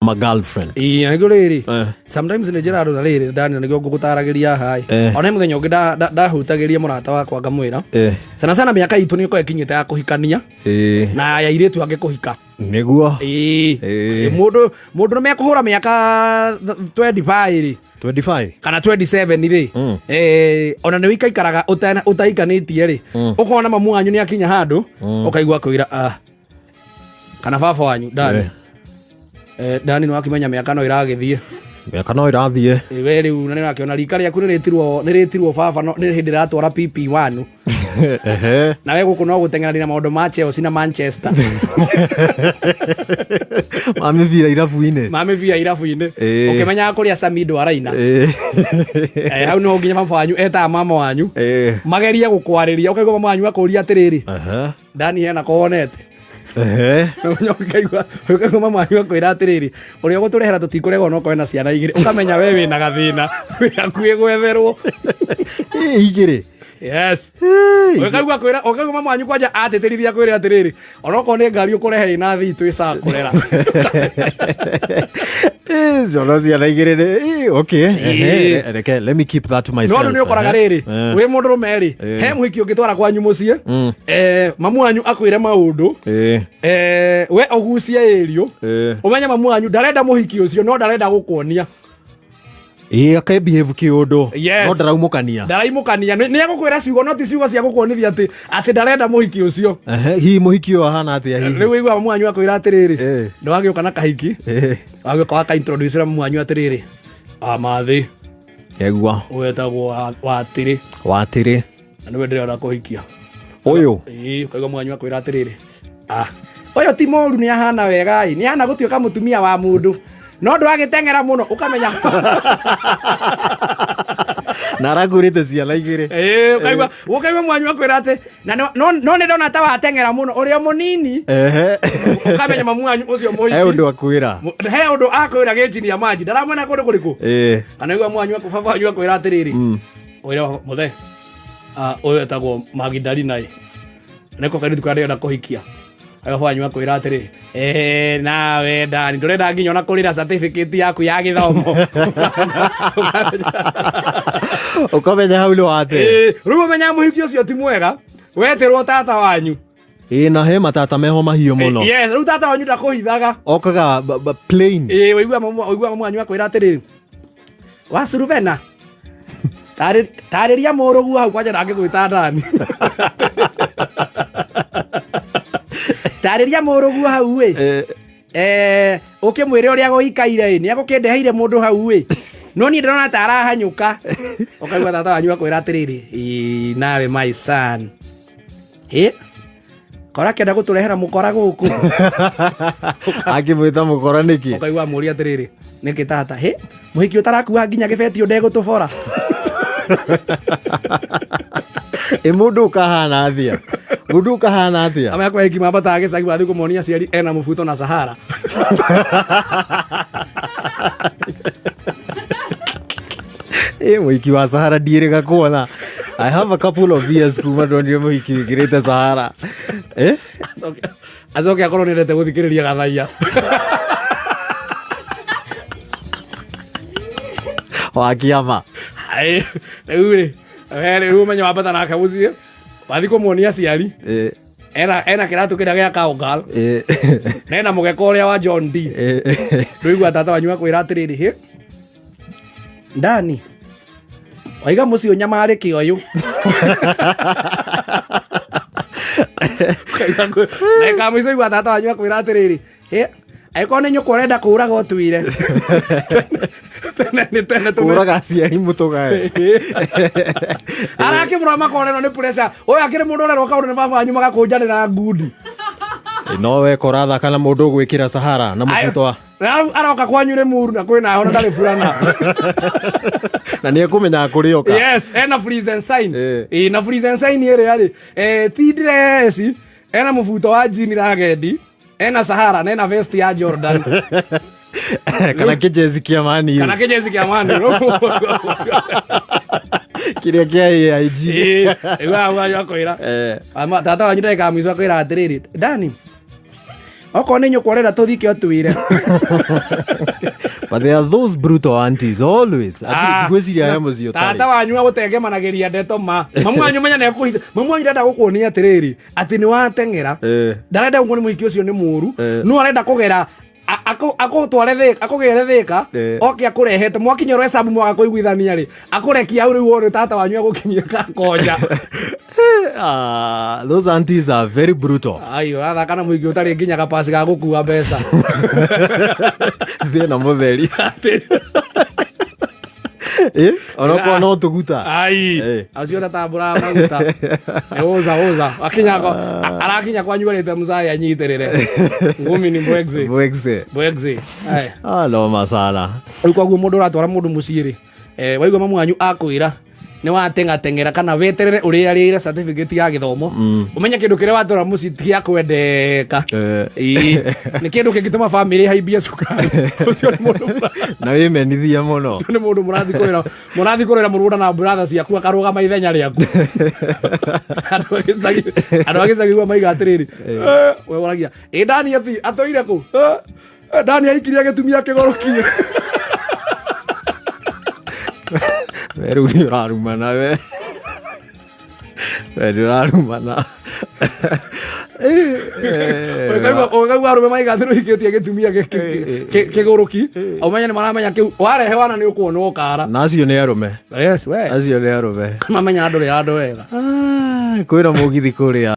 Ma girlfriend. Ĩĩ, na nĩkĩo rĩrĩ, sometimes nĩ njĩra andũ na rĩrĩ ndani na nĩkĩo ngũgũtaragĩria haha ĩ. Ona he mũthenya ũngĩ ndahutagĩria mũrata wakwa ngamwĩra, sana sana mĩaka itũ nĩ ĩkoragwo ĩkinyĩte ya kũhikania na ya airĩtu angĩ kũhika. Nĩguo. Ĩĩ. Mũndũ mũndũ nĩ mekũhũra mĩaka 25 rĩ, 25 kana 27 rĩ, ona nĩ ũikaikaraga ũtahikanĩtie rĩ, ũkona mamu wanyu nĩ akinya handũ ũkaigua kwĩra, ah, kana baba wanyu Dani, Dani nĩ wakĩmenya mĩaka no ĩragĩthiĩ. Mĩaka no ĩrathiĩ. We rĩu na nĩ ũrakĩona rika rĩaku nĩ rĩtirwo baba, no nĩ hĩndĩ ĩratwara PP1. Na we gũkũ no gũteng'erania na maũndũ ma Chelsea na Manchester. Ma mĩbira irabu-inĩ. Ma mĩbira irabu-inĩ. Ũkĩmenyaga kũrĩa Samido araina. Hau nĩho nginya baba wanyu etaga mama wanyu, magerie gũkwarĩria, ũkaigua mama wanyu akũria atĩrĩrĩ, Dani hena ko wonete? Ũkaigua mama wanyu akwĩra atĩrĩrĩ, ũrĩa ũgũtũrehera tũtikũregwo no korwo na ciana igĩrĩ, ũkamenya we wĩna gathĩna, wĩ hakuhĩ gwetherwo. Igĩrĩ. Yes. Ũkaigua kwĩra, ũkaigua mama wanyu kwanja atĩtĩrithia kwĩra atĩrĩrĩ, onokorwo nĩ ngari ũkũrehe ĩna thitũ ĩcakũrera. Ciana ciana igĩrĩ okay. Reke, let me keep that to myself. No rĩu nĩ ũkoraga rĩrĩ, wĩ mũndũrũme rĩ, he mũhiki ũngĩtwara kwanyu mũciĩ, mamu wanyu akwĩre maũndũ, we ũgucie ĩrio, ũmenye mamu wanyu ndarenda mũhiki ũcio, no ndarenda gũkuonia. Ĩĩ, ake behave kĩũndũ. Yes. No ndaraumũkania. Ndaraimũkania, nĩ egũkwĩra ciugo, no ti ciugo cia gũkuonithia atĩ ndarenda mũhiki ũcio. Hihi mũhiki ũyũ ahana atĩa hihi? Rĩu ũigua mamu wanyu akwĩra atĩrĩrĩ, nĩ wagĩũka na kahiki, wagĩũka waka introduce mamu wanyu atĩrĩrĩ, amathĩ. Egua. Wetagwo watĩrĩ. Watĩrĩ. Na nĩwe ndĩrenda kũhikia. Ũyũ? Ĩĩ, ũkaigua mwanyu akwĩra atĩrĩrĩ, ũyũ ti mũru, nĩ ahana wega ĩ, nĩ ahana gũtuĩka mũtumia wa mũndũ, no ndwagĩteng'era mũno, ũkamenya. Na aragũrĩte ciana igĩrĩ. Ĩĩ, ũkaigua mwanyu akwĩra atĩ, na no nĩ ndona ta wateng'era mũno, ũrĩa mũnini. Ũkamenya mamu wanyu ũcio mũhiki. He ũndũ akwĩra. He ũndũ akwĩra gĩnjinia maji, ndaramwena kũndũ kũrĩkũ? Kana igua mwanyu baba wanyu akwĩra atĩrĩrĩ, ũrĩa mũthe, ũyũ etagwo Magdalena ĩ. Nĩko kairĩtu karĩa ndĩrenda kũhikia. Baba wanyu akwĩra atĩrĩ, nawe Dani, ndũrenda nginya ona kũrĩra certificate yaku ya gĩthomo. Ũkamenya hau nĩ wate. Rĩu ũmenya mũhiki ũcio ti mwega, wetĩrwo tata wanyu. Na he matata meho mahiũ mũno. Yes, rĩu tata wanyu ndakũhithaga. Okaga plain. Ũigua mamu wanyu akwĩra atĩrĩrĩ, wa Suruvena, tarĩria mũrũguo hau kwanja ndangĩgwĩta Dani. Tarĩria mũrũguo hau ĩ. Ũkĩmwĩre ũrĩa gũikaire ĩ, nĩ egũkĩndeheire mũndũ hau ĩ. No niĩ ndĩrona ta arahanyũka. Ũkaigua tata wanyu akwĩra atĩrĩrĩ, ĩ, nawe my son. Ĩ, kora kenda gũtũrehera mũkora gũkũ. Akĩmwĩta mũkora nĩkĩ? Ũkaigua amũria atĩrĩrĩ, nĩkĩ tata? Hĩ, mũhiki ũtarakua nginya gĩbeti ũndegũtũbora. Ĩ, mũndũ ũkahana atĩa? Mũndũ ũkahana atĩa? Amaya kwa hiki mambataga gĩcagi wathiĩ kũmonia aciari ena mũbuto na Sahara. Ĩ, mũhiki wa Sahara ndiĩrĩga kuona. I have a couple of years kuma ndonire mũhiki wĩkĩrĩte Sahara. Acoke akorwo nĩendete gũthikĩrĩria gathaiya. Wa kĩama. Ai, rĩu rĩ, we rĩu ũmenye wambata nake mũciĩ, wathiĩ kũmuonia aciari. Ena kĩratũ kĩrĩa gĩa cowgirl. Na ena mũgeka ũrĩa wa John D. Ndũigua tata wanyu akwĩra atĩrĩrĩ, hĩ, Dani, waiga mũciĩ ũnyamarĩke ũyũ. Na ĩkamũico igua tata wanyu akwĩra atĩrĩrĩ, hĩ, angĩkorwo nĩ nyũkwa ũrenda kũũraga ũtuire. Tene nĩ tene tũme- Kũũraga aciari mũtũgae. Arakĩmũrora makorerwo nĩ pressure. Ũyũ akĩrĩ mũndũ ũrerwo kaũndũ nĩ baba wanyu magakũnjanĩra ngundi. No we korathaka na mũndũ ũgwĩkĩra Sahara na mũbuto wa Rĩu aroka kwanyu nĩ muru na kwĩna heho na ndarĩ burana. Na nĩ ekũmenyaga kũrĩ oka. Yes, ena freeze and sign. Na freeze and sign ĩrĩa rĩ, ti dress, ena mũbuto wa jean ragendi, ena Sahara na ena vest ya Jordan. Kana kĩjezi kĩa Man U. Kana kĩjezi kĩa Man U. Kĩrĩa kĩa AIG. Rĩu hau wanyu akwĩra. Ama, tata wanyu ndagĩka ya mũico akwĩra atĩrĩrĩ, Dani, Okorwo nĩ nyũkwa ũrenda tũthike ũtwĩre. But there are those brutal aunties always. Ah, Ngwĩciria he mũciĩ tata ũtarĩ. wanyu agũtengemanagĩria ndeto ma mamu wanyu menya nĩekũhitha. Mamu wanyu ndarenda gũkuonia atĩrĩrĩ atĩ nĩ wateng'era. Ndarenda gũkuonia mũhiki ũcio nĩ mũru. No arenda kũgera akũtware thĩka, akũgere thĩka. Oke akũrehete mwakinya ũrĩa hesabu mwaga kũiguithania rĩ, akũrekia hau rĩu wone tata wanyu agũkinyia kakonja. Ah, those aunties are very brutal. Ayo ũrathaka na mũhiki ũtarĩ nginya gapasi ga gũkua mbeca. Thĩna mũtheri. Onokorwo no tũguta. Ai, acio ndatambũraga maguta. Nĩ ũza ũza akinya arakinya kwanyu arĩte mzai anyitĩrĩre ngumi ni mbwegze. Mbwegze. Mbwegze. Ai. Ah, noma sana. Rĩu koguo mũndũ ũratwara mũndũ mũciĩ rĩ, waigua mamu wanyu akwĩra nĩ wateng'ateng'era kana weterere ũrĩa arĩire certificate ya gĩthomo, ũmenye kĩndũ kĩrĩa watwara mũciĩ ti gĩa kwendeka. Ĩĩ. Nĩ kĩndũ kĩngĩtũma bamĩrĩ ĩhaimbie cukari. Ũcio nĩ mũndũ Na wĩmenithia mũno. Ũcio nĩ mũndũ mũrathiĩ kũrĩra, mũrathiĩ kũrĩra mũgũnda na brother ciaku akarũgama ithenya rĩaku. Andũ a gĩcagi, andũ a gĩcagi gua maiga atĩrĩrĩ, we woragia, ĩ Dani atũire kũ? Dani aikirie agĩtumia kĩgũrũkie. We rĩu nĩ ũrarumana we. We nĩ ũrarumana. Ũkaigua arũme maiga atĩ nĩũhikĩtie gĩtumia kĩgũrũki, ũmenye nĩ maramenya kĩu warehe wana nĩ ũkuonwo kara. Na acio nĩ arũme. Yes, we. Acio nĩ arũme. Mamenya andũ rĩ andũ wega. Ah, kwĩna mũgithi kũrĩa.